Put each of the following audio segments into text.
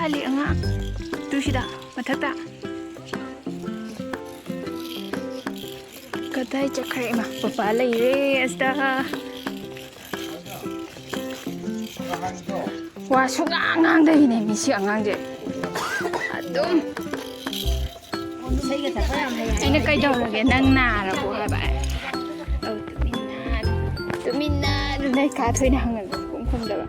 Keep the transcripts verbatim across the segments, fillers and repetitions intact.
ꯀꯥꯂꯤ ꯑꯉꯥꯡ꯫ ꯇꯨ ꯁꯤꯗ, ꯃꯊꯛꯇ꯫ ꯀꯗꯥꯏ ꯆꯠꯈ꯭ꯔꯦ? ꯏꯃꯥ, ꯄꯄꯥ ꯂꯩꯔꯦ ꯑꯁꯤꯗ꯫ ꯋꯥ ꯁꯨꯡꯉꯥꯡ ꯉꯥꯡꯗꯕꯤꯅꯦ ꯃꯤ ꯁꯤ ꯑꯉꯥꯡꯁꯦ꯫ ꯑꯗꯨꯝ꯫ ꯑꯩꯅ "ꯀꯩꯗꯧꯔꯒꯦ? ꯅꯪ ꯅꯥꯔꯕꯣ?" ꯍꯥꯏꯕ꯫ ꯑꯧ, ꯇꯨꯃꯤꯟꯅ, ꯇꯨꯃꯤꯟꯅ ꯑꯗꯨꯝ ꯂꯩ꯫ ꯀꯥ ꯊꯣꯏꯅ ꯍꯪꯉꯁꯨ ꯁꯨꯈꯨꯝ ꯈꯨꯝꯗꯕ꯫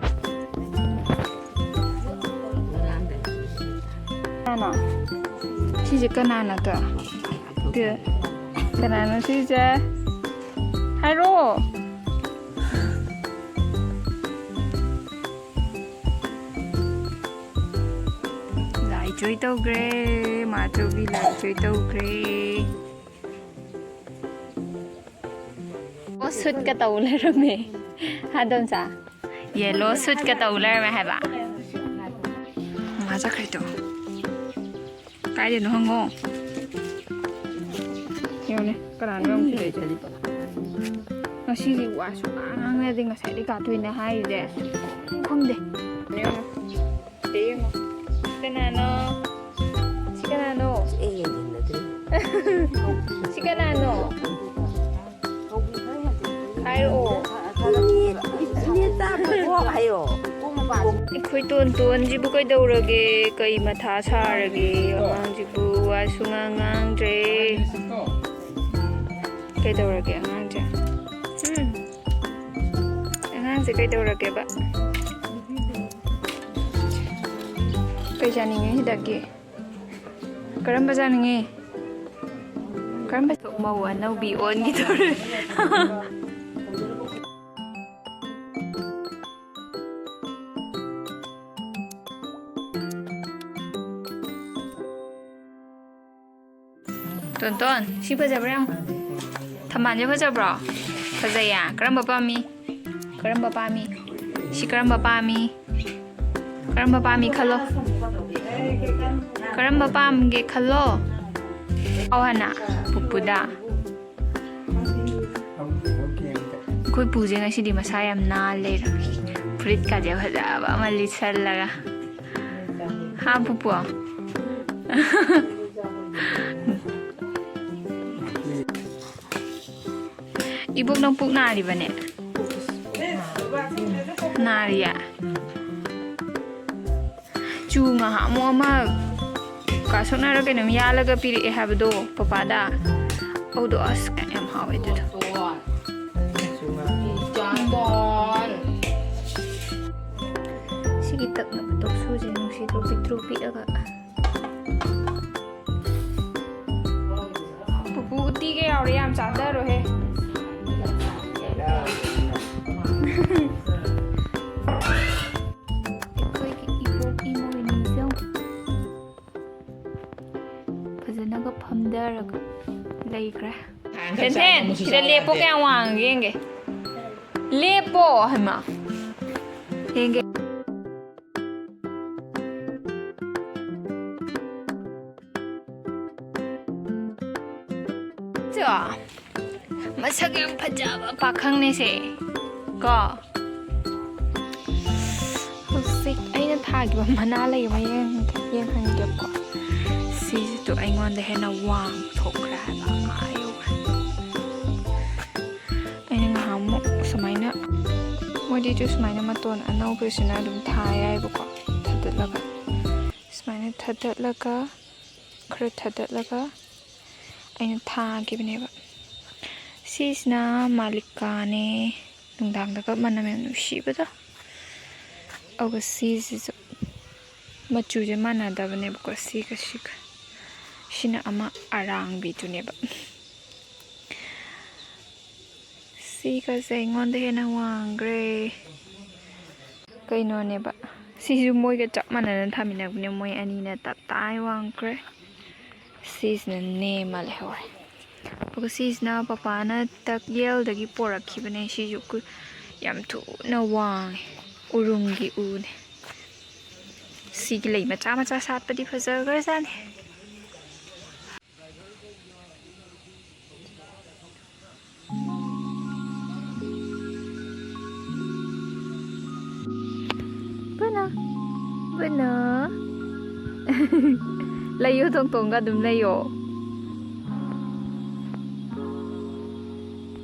ꯀꯅꯥꯅꯣ? ꯁꯤꯁꯦ ꯀꯅꯥꯅꯣ ꯇꯣ? ꯀ-, ꯀꯅꯥꯅꯣ ꯁꯤꯁꯦ? ꯍꯥꯏꯔꯣ꯫ ꯂꯥꯏ ꯖꯣꯏ ꯇꯧꯈ꯭ꯔꯦ꯫ ꯃꯥꯆꯧꯕꯤ ꯂꯥꯏ ꯖꯣꯏ ꯇꯧꯈ꯭ꯔꯦ꯫ ꯑꯣ, ꯁꯨꯠꯀ ꯇꯧ ꯂꯩꯔꯝꯃꯦ꯫ ꯍꯥ, ꯗꯣꯝꯆꯥ? ꯌꯦꯂꯣ ꯁꯨꯠꯀ ꯇꯧ ꯂꯩꯔꯝꯃꯦ ꯍꯥꯏꯕ꯫ ꯃꯥ ꯆꯠꯈ꯭ꯔꯦ ꯇꯣ꯫ ꯀꯥꯏꯗꯅꯣ ꯍꯪꯉꯣ꯫ ꯌꯦꯡꯉꯨꯅꯦ, ꯀꯅꯥꯅꯣ ꯌꯦꯡꯉꯨ ꯁꯤꯗꯩꯁꯦ꯫ ꯉꯁꯤꯗꯤ ꯋꯥ ꯁꯨꯡꯉꯥꯡ ꯉꯥꯡꯅꯗꯦ꯫ ꯉꯁꯥꯏꯗꯤ ꯀꯥ ꯊꯣꯏꯅ ꯍꯥꯏꯔꯤꯁꯦ ꯈꯨꯝꯗꯦ꯫ ꯌꯦꯡꯉꯣ꯫ ꯁꯤꯗ ꯌꯦꯡꯉꯣ꯫ ꯀꯅꯥꯅꯣ? ꯁꯤ ꯀꯅꯥꯅꯣ? ꯑꯩ ꯌꯦꯡꯁꯤꯟꯅꯗ꯭ꯔꯤ꯫ ꯁꯤ ꯀꯅꯥꯅꯣ? ꯍꯥꯏꯔꯛꯑꯣ꯫ ꯏꯅꯦ, ꯏꯅꯦ ꯆꯥ ꯄꯨꯊꯣꯛ ꯍꯥꯏꯌꯣ꯫ ꯑꯩꯈꯣꯏ ꯇꯣꯟ ꯇꯣꯟꯁꯤꯕꯨ ꯀꯩꯗꯧꯔꯒꯦ? ꯀꯩ ꯃꯊꯥ ꯁꯥꯔꯒꯦ? ꯑꯉꯥꯡꯁꯤꯕꯨ ꯋꯥ ꯁꯨꯡꯉꯥꯡ ꯉꯥꯡꯗ꯭ꯔꯦ꯫ ꯀꯩꯗꯧꯔꯒꯦ ꯑꯉꯥꯡꯁꯦ? ꯎꯝ? ꯑꯉꯥꯡꯁꯦ ꯀꯩꯗꯧꯔꯒꯦꯕ? ꯀꯩ ꯆꯥꯅꯤꯡꯉꯦ ꯁꯤꯗꯒꯤ? ꯀꯔꯝꯕ ꯆꯥꯅꯤꯡꯉꯤ? ꯀꯔꯝꯕ? ꯃꯧ ꯑꯅꯧꯕꯤ ꯑꯣꯟꯈꯤꯗꯧꯔꯦ꯫ ꯇꯣꯟꯇꯣꯟ, ꯁꯤ ꯐꯖꯕ꯭ꯔꯥ ꯌꯦꯡꯉꯣ꯫ ꯊꯝꯕꯥꯜꯁꯦ ꯐꯖꯕ꯭ꯔꯣ? ꯐꯖꯩꯌꯦ꯫ ꯀꯔꯝꯕ ꯄꯥꯝꯃꯤ? ꯀꯔꯝꯕ ꯄꯥꯝꯃꯤ? ꯁꯤ ꯀꯔꯝꯕ ꯄꯥꯝꯃꯤ? ꯀꯔꯝꯕ ꯄꯥꯝꯃꯤ ꯈꯜꯂꯣ꯫ ꯀꯔꯝꯕ ꯄꯥꯝꯒꯦ ꯈꯜꯂꯣ꯫ ꯑꯧ, ꯍꯥꯟꯅ ꯄꯨꯄꯨꯗ꯫ ꯑꯩꯈꯣꯏ ꯄꯨꯁꯦ ꯉꯁꯤꯗꯤ ꯃꯁꯥ ꯌꯥꯝ ꯅꯥꯜꯂꯦ꯫ ꯐꯨꯔꯤꯠꯀꯁꯦ ꯐꯖꯕ ꯑꯃ ꯂꯤꯠꯁꯜꯂꯒ꯫ ꯍꯥ, ꯄꯨꯄꯨ? ꯏꯕꯣꯛ, ꯅꯪ ꯄꯨꯛ ꯅꯥꯔꯤꯕꯅꯦ? ꯅꯥꯔꯤꯌꯦ? ꯆꯨ ꯉꯍꯥꯟꯃꯨꯛ ꯑꯃ ꯀꯥꯁꯣꯛꯅꯔ ꯀꯩꯅꯣꯝ ꯌꯥꯜꯂꯒ ꯄꯤꯔꯛꯑꯦ ꯍꯥꯏꯕꯗꯣ ꯄꯄꯥꯗ, ꯑꯧꯗꯣ ꯑꯁ ꯌꯥꯝ ꯍꯥꯎꯋꯦ ꯑꯗꯨꯗꯣ꯫ ꯁꯤꯒꯤ ꯇꯛꯅꯕ ꯇꯣꯛꯁꯨꯁꯦ ꯅꯨꯡꯁꯤꯗ꯭ꯔꯣ, ꯄꯤꯛꯇ꯭ꯔꯨ ꯄꯤꯛꯑꯒ꯫ ꯄꯨꯄꯨ ꯎꯇꯤꯒ ꯌꯥꯎꯔꯦ, ꯌꯥꯝ ꯆꯥꯗꯔꯣꯍꯦ꯫ ꯑꯩꯈꯣꯏꯒꯤ ꯏꯕꯣꯛ ꯏꯃꯣꯏꯅꯨꯁꯦ ꯐꯖꯅꯒ ꯐꯝꯊꯔꯒ ꯂꯩꯈ꯭ꯔꯦ꯫ ꯇꯦꯟꯊꯦꯟ, ꯁꯤꯗ ꯂꯦꯞꯄꯣ, ꯀꯌꯥꯝ ꯋꯥꯡꯉꯒꯦ ꯌꯦꯡꯒꯦ꯫ ꯂꯦꯞꯄꯣ ꯍꯩꯃꯥ꯫ ꯌꯦꯡꯒꯦ꯫ ꯆꯣ꯫ ꯃꯁꯛ ꯌꯥꯝ ꯐꯖꯕ ꯄꯥꯈꯪꯅꯦꯁꯦ ꯀꯣ꯫ ꯍꯧꯖꯤꯛ ꯑꯩꯅ ꯊꯥꯈꯤꯕ ꯃꯅꯥ ꯂꯩꯕ ꯌꯦꯡ-, ꯌꯦꯡꯍꯟꯒꯦꯕꯀꯣ꯫ ꯁꯤꯁꯤꯁꯨ ꯑꯩꯉꯣꯟꯗ ꯍꯦꯟꯅ ꯋꯥꯡ ꯊꯣꯛꯈ꯭ꯔꯦ ꯍꯥꯏꯕ, ꯑꯥ ꯌꯧꯈ꯭ꯔꯦ꯫ ꯑꯩꯅ ꯉꯍꯥꯟꯃꯨꯛ ꯁꯨꯃꯥꯏꯅ, ꯃꯣꯏꯗꯤꯁꯨ ꯁꯨꯃꯥꯏꯅ ꯃꯇꯣꯟ ꯑꯅꯧꯕꯁꯤꯅ ꯑꯗꯨꯝ ꯊꯥ ꯌꯥꯏꯕꯀꯣ, ꯊꯥꯗꯠꯂꯒ꯫ ꯁꯨꯃꯥꯏꯅ ꯊꯥꯗꯠꯂꯒ, ꯈꯔ ꯊꯥꯗꯠꯂꯒ ꯑꯩꯅ ꯊꯥꯈꯤꯕꯅꯦꯕ꯫ ꯁꯤꯁꯤꯅ ꯃꯥꯂꯤꯀꯥꯅꯦ, ꯅꯨꯡꯗꯥꯡꯗꯒ ꯃꯅꯝ ꯌꯥꯝ ꯅꯨꯡꯁꯤꯕꯗꯣ꯫ ꯑꯗꯨꯒ ꯁꯤꯁꯤꯁꯨ ꯃꯆꯨꯁꯦ ꯃꯥꯟꯅꯗꯕꯅꯦꯕꯀꯣ, ꯁꯤꯒ ꯁꯤꯒ꯫ ꯁꯤꯅ ꯑꯃ ꯑꯔꯥꯡꯕꯤꯗꯨꯅꯦꯕ꯫ ꯁꯤꯒꯁꯦ ꯑꯩꯉꯣꯟꯗ ꯍꯦꯟꯅ ꯋꯥꯡꯈ꯭ꯔꯦ꯫ ꯀꯩꯅꯣꯅꯦꯕ, ꯁꯤꯁꯨ ꯃꯣꯏꯒ ꯆꯞ ꯃꯥꯟꯅꯅ ꯊꯥꯃꯤꯟꯅꯕꯅꯦ, ꯃꯣꯏ ꯑꯅꯤꯅ ꯇꯞ ꯇꯥꯏ ꯋꯥꯡꯈ꯭ꯔꯦ꯫ ꯁꯤꯁꯤꯅ ꯅꯦꯝꯃ ꯂꯩꯍꯧꯔꯦ꯫ ꯑꯗꯨꯒ ꯁꯤꯁꯤꯅ ꯄꯄꯥꯅ ꯇꯛꯌꯦꯜꯗꯒꯤ ꯄꯣꯔꯛꯈꯤꯕꯅꯦ꯫ ꯁꯤꯁꯨ ꯀꯨ-, ꯌꯥꯝ ꯊꯨꯅ ꯋꯥꯡꯉꯦ, ꯎꯔꯨꯝꯒꯤ ꯎꯅꯦ꯫ ꯁꯤꯒꯤ ꯂꯩ ꯃꯆꯥ ꯃꯆꯥ ꯁꯥꯠꯄꯗꯤ ꯐꯖꯈ꯭ꯔꯖꯥꯠꯅꯤ꯫ ꯕꯅ, ꯕꯅ꯫ ꯂꯩꯌꯣ, ꯇꯣꯡ ꯇꯣꯡꯒ ꯑꯗꯨꯝ ꯂꯩꯌꯣ꯫